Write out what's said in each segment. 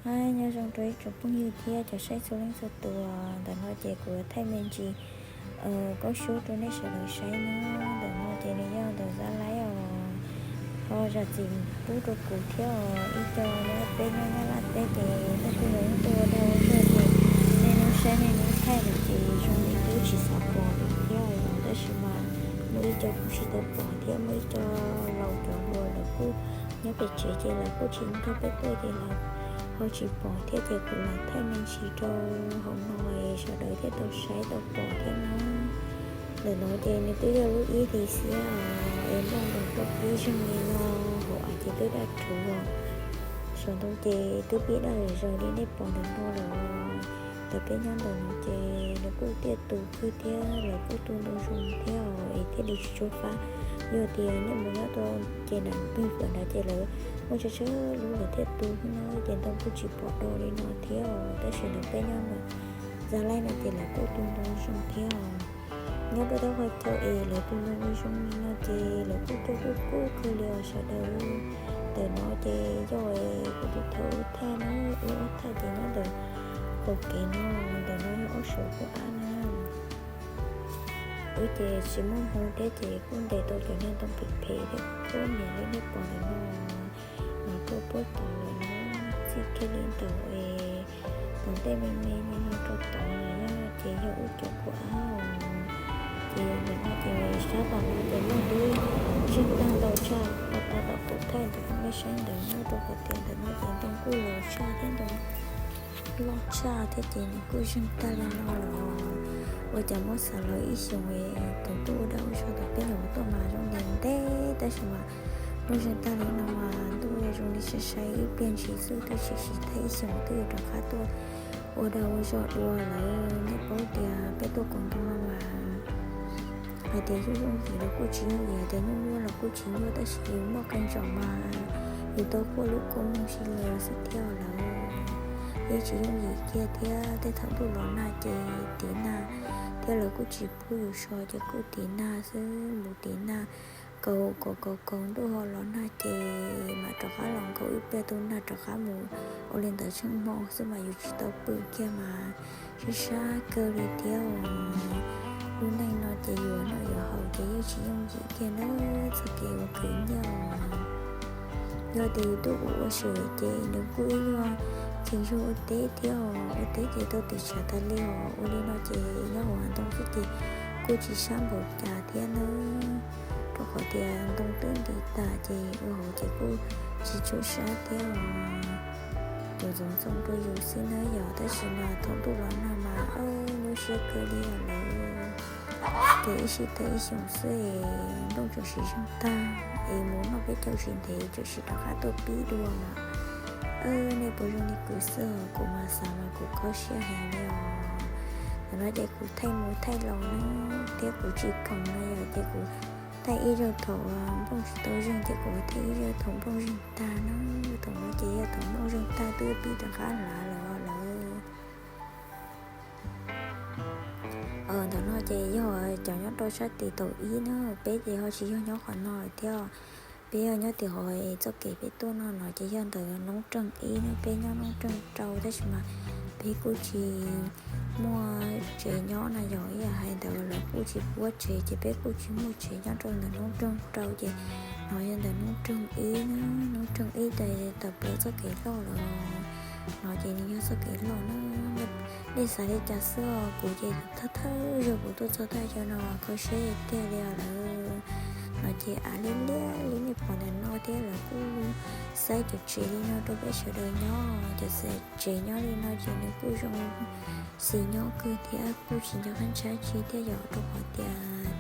Hi, nyob zoo rau ib tsoom phooj ywg thiab cov saib txhua leej txhua tus. Ntawm no ces kuv thaij me ntsis koob sub rau nej sawv daws saib na. Ntawm no ces nws yog ntawm Zab Laib os, ho zam txim pub rau kuv thiab os. Ib co nyob peb nyob Nyab Laj teb ces leej twg los yeej tuaj ua dag ua zog ces nej nyob saib nej nyob thaij lawm ces zoo li twb tsis xav pom li thiab os. Tab sis mas muaj ib co kuj tsis tau pom thiab, muaj ib co laus cov hluas lawv kuj nyob pem tsev ces lawv kuj tsis nrog peb tuaj ces lawv ho tsis pom thiab ces kuv lam thaij me ntsis rau hauv no es sawv daws thiaj tau saib tau pom thiab na. Ntawm no ces nws twb yog lub ib hlis xiab es nplooj nkaus tuaj pib zeeg li no, hauv av ces twb daj rhuv os. Saum ntoo ces twb pib daj zom zaws li nej pom ntawm no lawm. Ntawm peb nyob ntawm no ces nws kuj tiaj tus kawg thiab lawv kuj tu ntoo zoo thiab os es thiaj li tsis tshua fab. Yog tias nej mus nyob rau ces nram peg fawm nrad ces lawv muaj tsawg tsawg lub lawv thiaj tu xwb na, ces ntoo kuj tsis pom do li no thiab os. Tab sis ntawm peb nyob ntawm Zab Laib no ces lawv kuj tu ntoo zoo thiab os. Nyob rau taub hau chaw es lawv tu ntoo zoo li no ces lawv kuj coj kuj kub kawg li os sawv daws. Ntawm no ces yog kuv tus thawj ub thaj na, ub thaj ces nyob ntawm qaum kev no, ntawm no yog ob saum kuj ab na. Wb ces tsis muaj hmoo thiab ces kuj ntes tau cov niag ntoo phem phem thiab kuj niam li nej pom ntawm no, mas tuaj puag tod lawm na. Txij kiag li ntawm es tom ntej me me li no rau tod na yog ces yog wb cov kuj ab os. Ces ntawm no ces sab tom no ces nplooj twb zeeg tag ntau tshaj, tas tas tom kuv thaij ntawm nej saib ntawd na, rau qhov tias ntawm no ces ntoo kuj laus tshaj thiab ntoo loj tshaj thiab ces nws kuj zeeg tag li no los. Ua cas muab xav los ib xyoos es thaum twg ua dab ua zog thaum peb nyuam qhuav tuaj mas zoo ntev ntev tab sis mas nplooj zeeg tag li no mas ntuj zoo li sai sai ib pliag ntshis xwb twb tsis siv thaij ib xyoos twb yuav rov qab tuaj ua dab ua zog dua lawm. Nej paub tias peb tuaj koom ntoo no mas hais tias yooj yooj yim los kuj tsis yooj yim, hais tias nyuaj nyuaj los kuj tsis nyuaj, tab sis yus muaj qee zaum mas yus tau quaj lub kua muag si los xwb thiab lawm. Yeej tsis yooj yim kiag thiab, tej thaum ntuj los nag ces tiv nag, thiab lawv kuj tsis pub yus so ces kuj tiv nag xwb, mus tiv nag, kaus kaus kaus kaus ntuj ho los nag ces mam rov qab los nkaus ib pliag tu nag rov qab mus, ua li ntawd tsheej hmo xwb mas yus tsis tau pw kiag mas sab sab kawg li thiab os. Lub neej no ces yuav noj yuav haus ces yeej tsis yooj yim kiag na, txoj kev ua khwv nyiaj os. Yog tias yus tuaj ua ua si ces nws kuj ib nyuag tsis zoo ua teb thiab os, ua teb ces tau tis tshav tas li os. Ua li no ces nyob hauv ntoo xwb ces kuj tsis sab npaum cas thiab na, rau qhov tias ntoo twb nti tas ces ua hauv ces kuj tsis tshua sab thiab os. Tus ntxoov ntxoo rau yus xwb na yog, tab sis mas thaum ntuj los nag mas nyuaj siab kawg li os lawm. Ces ib sij thaij ib xyoos xwb es nplooj tseem siv zeeg tag es mus noj peb caug tsis ntev tseem siv rov qab tuaj pib dua mas. Nej puas zoo li kuv xwb? Kuv mas xav mas kuv kho siab heev li os. Ntawm no ces kuv thaij mus thaij los na, thiab kuv tsis khoom no yog ces kuv thaij ib zaug thaum nplooj tsis tau zeeg ces kuv thaij ib zaug thaum nplooj zeeg tag na. Thaum no ces yog thaum nplooj zeeg tag twb pib rov qab hlav lawm lawm. Ntawm no ces yog cov nyob rau sab tim taum ib na, peb ces ho tsis yog nyob qhov no lawm thiab. Peb yog nyob tim hov, txoj kev peb tuaj no no ces yog ntawm noob reej ib na, peb nyob noob reej rau tab sis mas peb kuj tsis muaj tsev nyob na yog ib yam hais ntawd lawv kuj tsis puab tsev ces peb kuj tsis muaj tsev nyob rau ntawm noob reej rau ces no yog ntawm noob reej ib na, noob reej ib tas tawm plaws txoj kev loj lawm. No ces nws yog txoj kev loj na. Nej xav li cas xwb os, kuv ces thawj thawj zaug kuv tuaj txog thaj chaw no kho siab tiag tiag li os lawm. No ces av liab liab li nej pom ntawm no thiab lawv kuj xaib cov tsev li no rau peb sawv daws nyob. Cov tsev nyob li no ces nws kuj zoo xis nyob kawg thiab kuj tsis nco qab ntshai tsi thiab yom, rau qhov tias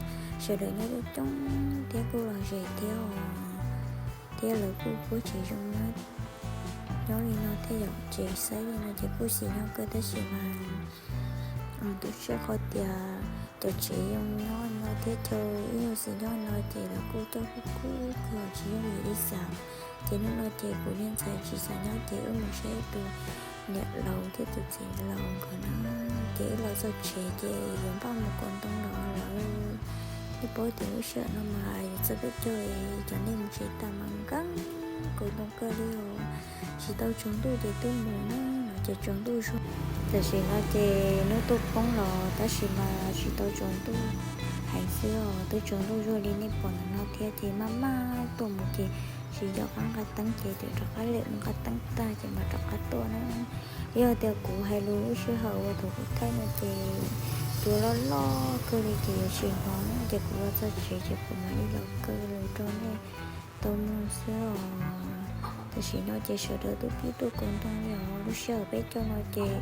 sawv daws nyob coob coob thiab kuj lom zem thiab os. Thiab lawv kuj puab tsev zoo nyob li no thiab yom, tsev xaib li no ces kuj xis nyob kawg tab sis mas tu siab qhov tias cov tsev zoo nyob no thiab chaw ib nyuag xis nyob no ces lawv kuj coj kuj kub kawg tsis yooj yim li xav. Ces hnub no ces kuv niag ntxhais tsis xav nyob ces wb mus saib tus niam laus thiab tus txiv laus nkawd na. Ces wb los txog tsev ces yuav npaj mus kaus ntoo los lawm. Nej paub tias lub sij hawm no mas yuav txog peb caug cov neeg mus tsev tas mas nkees kaus ntoo kawg li os. Tsis tau tsaus ntuj ces twb mus na, no ces tsaus ntuj zuag. Tam sim no ces hnub tuaj poob los tab sis mas tsis tau tsaus ntuj heev xwb os, twb tsaus ntuj zuag li nej pom ntawm no thiab ces maj maj tuaj mus ces tsis nco qab nqa teeb ces twb rov qab lem mus nqa teeb tag ces mam rov qab tuaj na. Yog tias kuv hais lus lub sij hawm uas thaum kuv thaij no ces cua loj loj kawg li ces yuav tsis hnov ces kuv los txog tsev ces kuv mam li los kaw lus rau nej tau mloog xwb os. Tam sim no ces sawv daws twb pib tuaj kaus ntoo li os. Lub sij hawm peb caug no ces,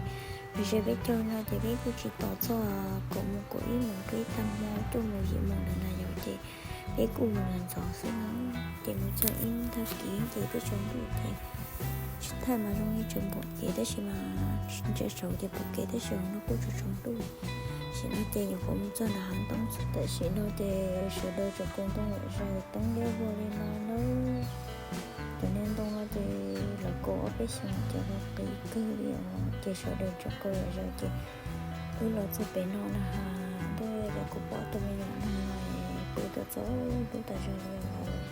ze peb caug no ces peb kuj tsis tos txog kaum moos kaum ib moos rau ib tag hmo cuaj moos yim moos ntawd na yom ces peb kuj mus los ntxov xwb no. Ces mus txog ib ntag kiv ces twb tsaus ntuj ces tsis thaij mas zoo li tseem pom kev tab sis mas ntsia saud ces pom kev tab sis no kuj tsaus tsaus ntuj. Tam sim no ces nyuam qhuav mus txog nram hav ntoo, tam sim no ces sawv daws tseem kaus ntoo yom, zaws teeb liab vog li no na. Cov niag ntoo no ces lawv kaus ob peb xyoos ces lawv qis kawg li os ces sawv daws tseem kaus yom zaws ces wb los txog pem no na ha, ntuj, kuv pom tus me nyuam no pw tuaj txog hnub tas zog li os.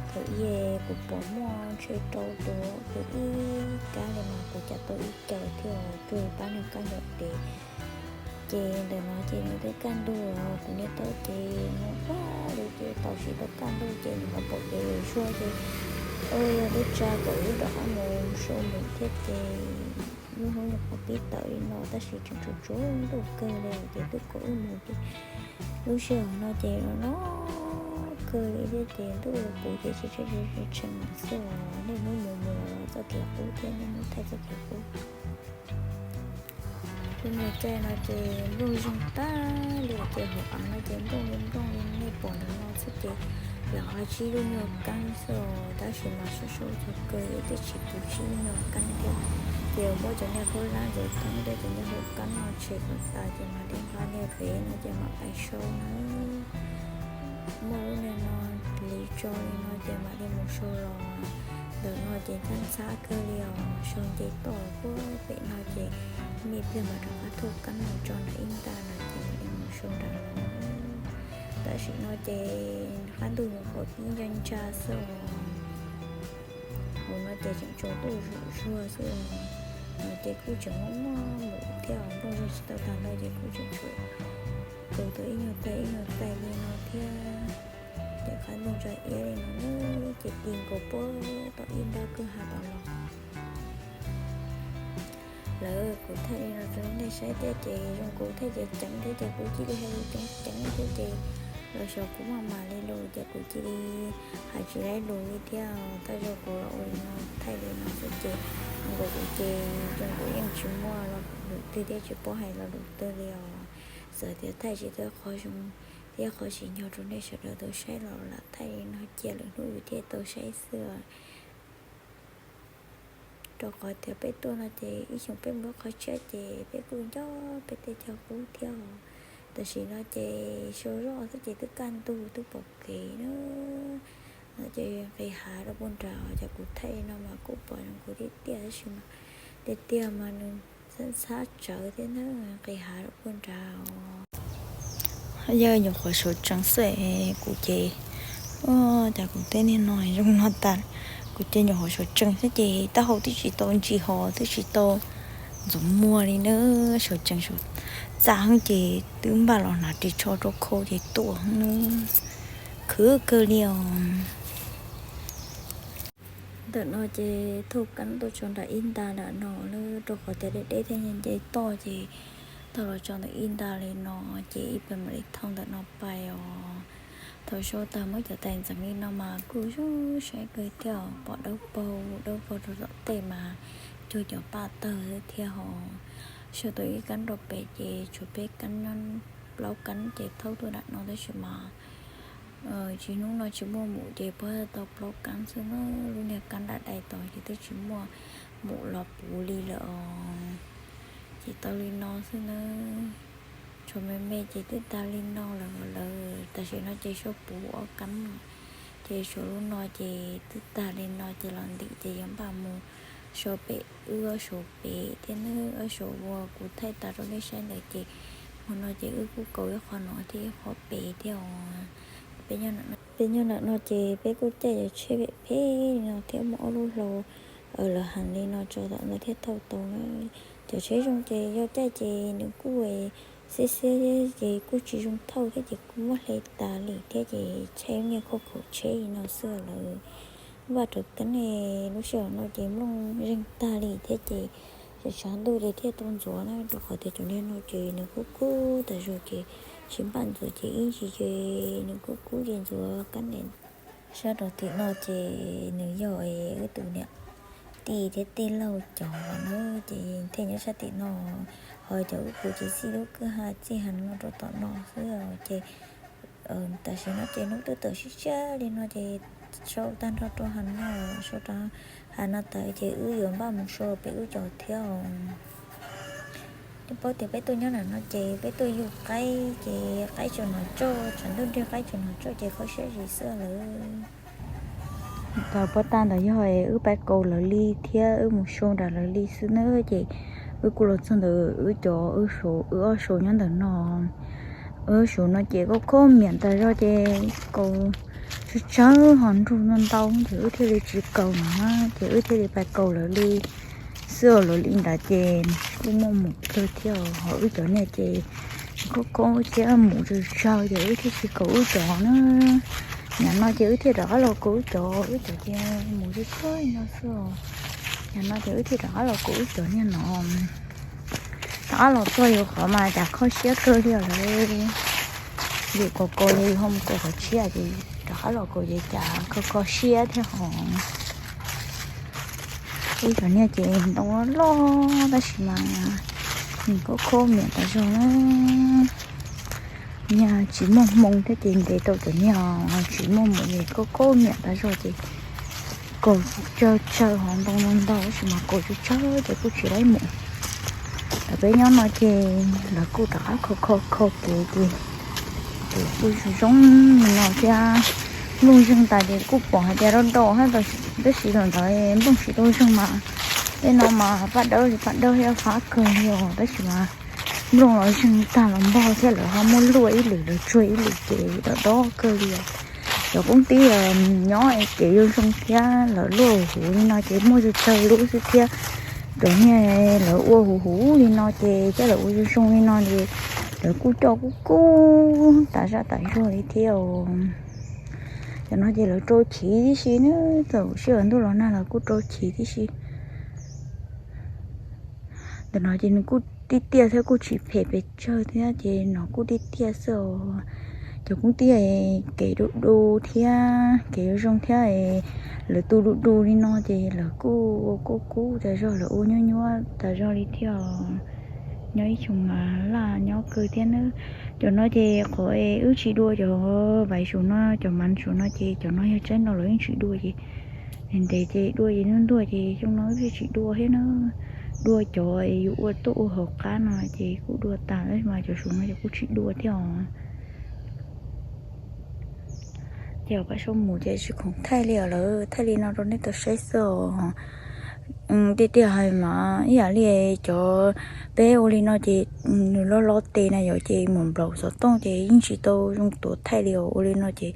Thaum ub kuv pom muaj ntshe rau tus pw ib kab li mas kuv cas tau ib caws thiab os, cuag pab niag kab ncaws dev. Ces ntawm no ces nws twb kaj ntug, kuv niag taub ces mus pag li ces tam sim tau kaj ntug ces nws ho pom kev zuag ces, yog lub tsa kom wb rov qab mus sau mus thiab ces lub hnub nyuam qhuav pib tawm li no tab sis tseem tsaus tsaus ntuj kawg li ces twb kom wb mus ces lub sij hawm no ces no no kawg li thiab ces ntuj kuv ces tsis tshee tshee xwb os, niaj hnub mus mus txoj kev qub thiab niaj hnub thaij txoj kev qub. Lub niag caij no ces nplooj zoo tag li ces hauv av no ces nplooj li nplooj li nej pom ntawm no xwb ces lam ho tsib lub nyuag keeb xwb os, tab sis mas sab sab txog kawg wb twb tsis pub tsib lub nyuag keeb thiab. Ces muab cov niag khaub hlab ntxuav thoob thiab cov niag hau keeb no tshem kom tas ces mam li nqa niag pem no ces mam pais sau na. Muaj lub niag no hliv tso li no ces mam li mus sau los. Ntawm no ces ntxhab ntxhab kawg li os, sau nce toj puag pem no ces me pliag mam rov qab thauj keeb mus tso nram ib nta no ces mam li mus sau nram no. Tam sim no ces qab ntuj nyuam qhuav pib ntsa ntsa xwb os. Hauv no ces tseem tsaus ntuj zuj zus xwb os. No ces kuj tseem muaj muaj mus thiab os, nplooj zoo tsis tau tag ntau ces kuj tseem tshuav tus tau ib nyuag taig ib nyuag taig li no thiab. Ces qab ntuj ntsa iab li no na, ces ti nkaus puag tom ib nrab kwj ha tom los. Lawv kuv thaij li no rau nej saib thiab ces zoo kuv thaij ceev ceev thiab ces kuv cia li hais lus ceev ceev thiab ces los xyov kuv maj mam li lus ces kuv cia li hais tsis laib lus li thiab. Tej zaum kuv los ua li no thaij li no xwb ces nkaus kuv ces zoo kuv yeej tsis muaj lo lus twg thiab tsis paub hais lo lus twg li os. Txawm tias thaij tsis tau qhov zoo thiab qhov tsis nco rau nej sawv daws tau saib los lam thaij li no cia lwm hnub yus thiaj tau saib xwb. Rau qhov tias peb tuaj no ces ib xyoos peb mus lub qhov tshiab ces peb kuj nco peb tej chaw qub thiab os. Tam sim no ces sau zoj xwb ces twb kaj ntug twb pom kev na. No ces nqis hav rau puag nrad, cov kuv thaij no mas kuj pom zoo kuv tiag tiag tab sis mas tiag tiag mas nws ntxhab ntxhab tsawv thiab na, nqis hav rau puag nrad os. Yog nyuam qhuav sawv tsees xwb kuv ces, cas kuv tej niag no zoo no tas. Kuv ces nyuam qhuav sawv tsees xwb ces taub hau twb tsis tau ntsis hos twb tsis tau ntxuav muag li na, sawv tsees sawv txaj heev ces twb npaj los hnav ris tsho rau khau ces tuaj heev na, khwv kawg li os. Ntawm no ces thauj keeb tuaj tso nram ib nta nram no na, rau qhov tias deb deb thiab nce nce toj ces thauj los tso ntawm ib nta li no ces ib pliag mam li thauj ntawm no pais os. Thaum sau tag muab cov tais ntxeev li no mas kuj zoo saib kawg thiab os, pom dawb paug dawb paug rau tom tej mas cuag cov paj tawg thiab hos. Sau tau ib keeb rau pem ces tshuav peb keeb, plaub keeb ces thauj tuaj nram no tab sis mas tsis, hnub no tsis muaj mus ces puag tau plaub keeb xwb na, lub niag keeb dam dai tod ces twb tsis muaj mus los puv li lawm os. Ces tau li no xwb na, tshuav me me ces twb tag li no lawm lawm. Tam sim no ces sau puv ob keeb no, ces sau lub no ces twb tag li no ces los ntim ces yuav npaj mus sau pem wb ob saum pem thiab na, wb ob saum uas kuv thaij tas rau nej saib ntawd ces hmo no ces wb kuj kaus ib qho no thiab ib qho pem thiab os. Peb nyob nram no ces peb kuj caij cov tsheb phem phem li no thiab muaj ob lub hlau lawv heev li no tso tom ntawd thiaj thauj tau na. Cov tsheb zoo ces yog caij ces nws kuj xiab xiab ces kuj tsis zoo thauj thiab ces kuj muab hle tas li thiab ces tsheb niag khauj khaum tsheb li no xwb lawm. Vaj rau teb ne, lub sij hawm no ces nplooj zeeg tag li thiab ces tshav ntuj ces thiaj tuaj ntxuav na, rau qhov tias cov niag no ces nws kub kub tas zog ces tsis npaj ntxuav ces ib ntsis ces nws kub kub ces ntxuav kab ntawm sab rau tim no ces nws yog wb tus niam tij thiab tij laug cov na, ces thiaj nyob sab tim no. Ho cov wb kuv ces txij lub kwj ha txij heev no rau tom no xwb ces tam sim no ces hnub twb tawm siab siab li no ces sau tag nrho rau heev no, sau rau heev no tas ces wb yuav npaj mus sau peb wb cov thiab. Twb paub tias peb tuaj nyob ntawm no ces peb tuaj yug qaib ces qaib tsuas hnov tsauj, tshav ntuj nrig qaib tsuas hnov tsauj ces kho siab zim xwb lawm. Tau pab tag ntawd yog wb pab kaus lawv li thiab wb mus sau nram lawv li xwb na ces wb kuj los txog ntawd wb cov wb sau wb ob sau nyob ntawm no. Wb sau no ces koj khob miam tas zog ces kaus tsawg tsawg ho nrug ntau ntau ces wb thiaj li tsis kaus no ces wb thiaj li pab kaus lawv li xwb os. Lawv li ntawd ces kuj muaj mus kawg thiab ho wb cov niag ces khob khob thiab mus tsawg tsawg ces wb thiaj tsis kaus wb cov na. Nim no ces wb thiaj rov qab los kaus wb cov, wb cov ces mus tsawg tsawg no xwb os. Nim no ces wb thiaj rov qab los kaus wb cov niag no. Rov qab los txog yus qhov mas cas kho siab kawg li lawm. Vim kaus kaus ces yus ho mus kaus qhov tshiab ces rov qab los kaus ces cas kho kho siab thiab ho. Wb cov niag ces ntoo loj loj tab sis mas nws khob khob miam tas zog na. Niag tsis muaj hmoo thiab ces ntes tau cov niag tsis muaj hmoo ces khob khob miam tas zog ces kaus tsawg tsawg ho ntoo no ntau tab sis mas kaus tsawg tsawg ces kuj tsis laib mus. Lawv peb nyob no ces lawv kuj rov qab kho kho kho kev ces kuj zoo zoo li no thiab. Nplooj zeeg tas ces kuj pom hais tias rau rau tab sis thaum ntawd nplooj tsis tau zeeg mas tej no mas paj dawb li paj dawb thiab fab kawg li os tab sis mas nplooj los zeeg tag los npog thiab lawv ho muab luaj ib lwm lawv tsuag ib lwm ces rau dob kawg li os. Cov poob tib nyob kev yuav zoo thiab lawv luaj huv huv li no ces muaj tsawg tsawg lub xwb thiab. Cov niag lawv ua huv huv li no ces thiab lawv ua zoo zoo li no ces lawv kuj coj kuj kub tas zaj tas zog li thiab. Cov no ces lawv rau chiv tib si na, thaum sij hawm ntuj los nag lawv kuj rau chiv tib si. Ntawm no ces nws kuj tib tiaj thiab kuj tsis phem pes tsawg thiab ces no kuj tib tiaj xwb os. Cov poob tib kev du du thiab kev zoo thiab lawv tu du du li no ces lawv kuj ua kuj kub tas zog lawv ua nyuab nyuab tas zog li thiab. Nyob ib xyoos mas laj nyob kawg thiab na. Cov no ces qhov wb tsis dua cov vaiv saum no cov mav saum no ces cov no yog tsaib no los yeej tsis dua ces ntev ces dua ces ntuag ntuag ces xyoo no wb thiaj tsis dua thiab na. Dua cov yus ua tuaj ua hauv qab no ces kuj dua tas tab sis mas cov saum no ces kuj tsis dua thiab os. Ces pab sau mus ces tsis khoom thaij li os lawm, thaij li no rau nej tau saib xwb os. Tiag tiag hais mas ib yam li cov peb ua li no ces nws loj loj tes na yom ces mus nplaum xov tooj ces yeej tsis tau zoo tuav thaij li os. Ua li no ces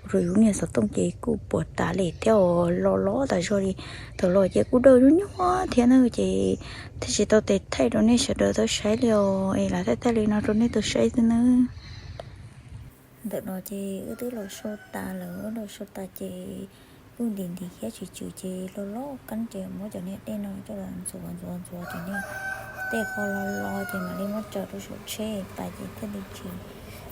ua rau yus niag xov tooj ces kuj puas tas li thiab os, loj loj tas zog li. Thaum los ces kuj dawj nyuaj nyuaj thiab na ces thiaj tsis tau tes thaij rau nej sawv daws tau saib li os, es lam thaij thaij li no rau nej tau saib xwb nawb. Ntawm no ces wb twb los sau tas lawm, wb los sau tas ces kuj ntim ntim thiab tsis tswm ces loj loj qab ces muab cov niag dej no coj los ntxuav ntxuav ntxuav cov niag tej qho lo lo ces mam li muab tso rau saum tsheb tas ces thiaj li tsis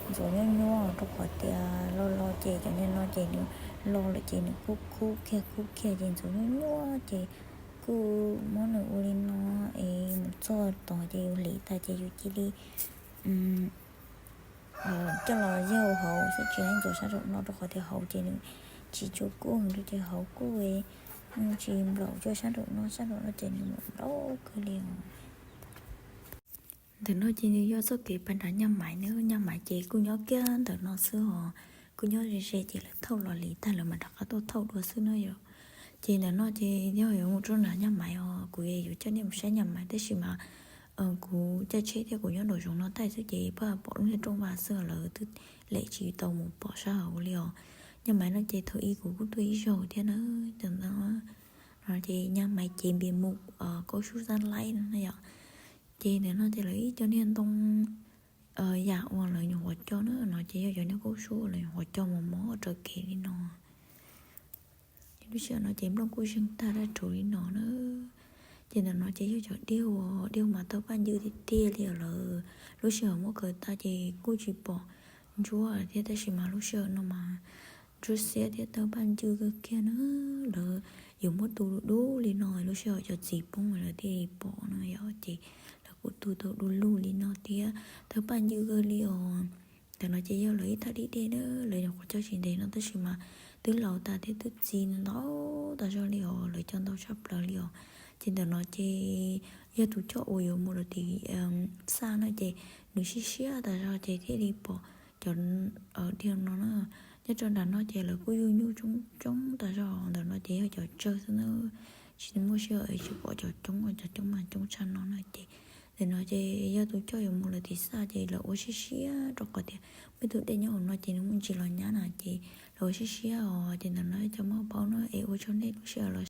ntxuav nyuaj nyuaj rau qhov tias lo lo ces cov niag no ces nws lo lawm ces nws kub kub kiag kub kiag ces ntxuav nyuaj nyuaj ces kuj muab nws ua li no es mus txog tod ces yus hliv tas ces yus cia li coj los yaug hauv xwb, tsis ntxuav sab nraum no rau qhov tias hauv ces nws tsis tshua kub heev ces hauv kuj tsis nplaum cuag sab nraum no, sab nraum no ces nws mus nraum kawg li os. Ntawm no ces nws yog txoj kev pas nram Nyaj Maiv na, Nyaj Maiv ces kuj nyob kiag ntawm no xwb os, kuj nyob ze ze ces lawv thauj los li tag lawv mam rov qab tuaj thauj dua xwb na yom. Ces ntawm no ces yog yuav mus rau nram Nyaj Maiv os, kuv yuav coj nej mus saib Nyaj Maiv tab sis mas kuv caij tsheb thiab kuv nyob nraum zoov no thaij xwb ces pab pom lub niag rooj vag xwb lawv twb lem tsis tau mus pom sab hauv li os. Nyaj Maiv no ces thaum ub kuv kuj tuaj ib zaug thiab na, tam ntawd Ces nhà máy chế biến mũ, cao su Gia Lai no na yom. Ces ntawm no ces lawv ib co niag ntoo yam uas lawv nyuam qhuav cog na no ces yog cov niag cao su lawv nyuam qhuav cog mos mos rau kev li no. Ces lub sij hawm no ces nplooj kuj zeeg tag dab rhuv li no na. Ces ntawm no ces yog cov diaug, diaug mas tawg paj ncw tiag tiag li os lawm. Lub sij hawm muab kaws tag ces kuj tsis pom ntsuab thiab, tab sis mas lub sij hawm no mas ntsuab xiab thiab tawg paj ncw kawg kiag na. Lawv yuav muab tu dub li no, lub sij hawm cov txiv poob lawv thiaj li pom no yom. Ces lawv kuj tu tau du lug li no thiab tawg paj ncw kawg li os. Ntawm no ces yog lawv ib thaj dib dej na, lawv nyuam qhuav cog tsis ntev no tab sis mas twb laus tas thiab twb txi ntau tas zog li os, lawv cog ntau tshaj plaws li os. Ces ntawm no ces yog tus choj uas yuav mus lawm tim xaj no ces nws siab siab tas zog ces thiaj li pom cov diaug no na. Nyob rau nram no ces lawv kuj yug nyuj coob coob tas zog, ntawm no ces yog cov tsawg xwb na. Tsis muaj sij hawm tsis pom cov coob, cov coob mas coob tshaj no na ces ntawm no ces yog tus choj yuav mus lawm tim xaj ces lawv ua siab siab rau qhov tias muaj tus dej nyob hauv no ces nws muaj ntsis los nyab na ces lawv ua siab siab os. Ces ntawm no cov maj paub no es ua tsaug nej lub sij hawm los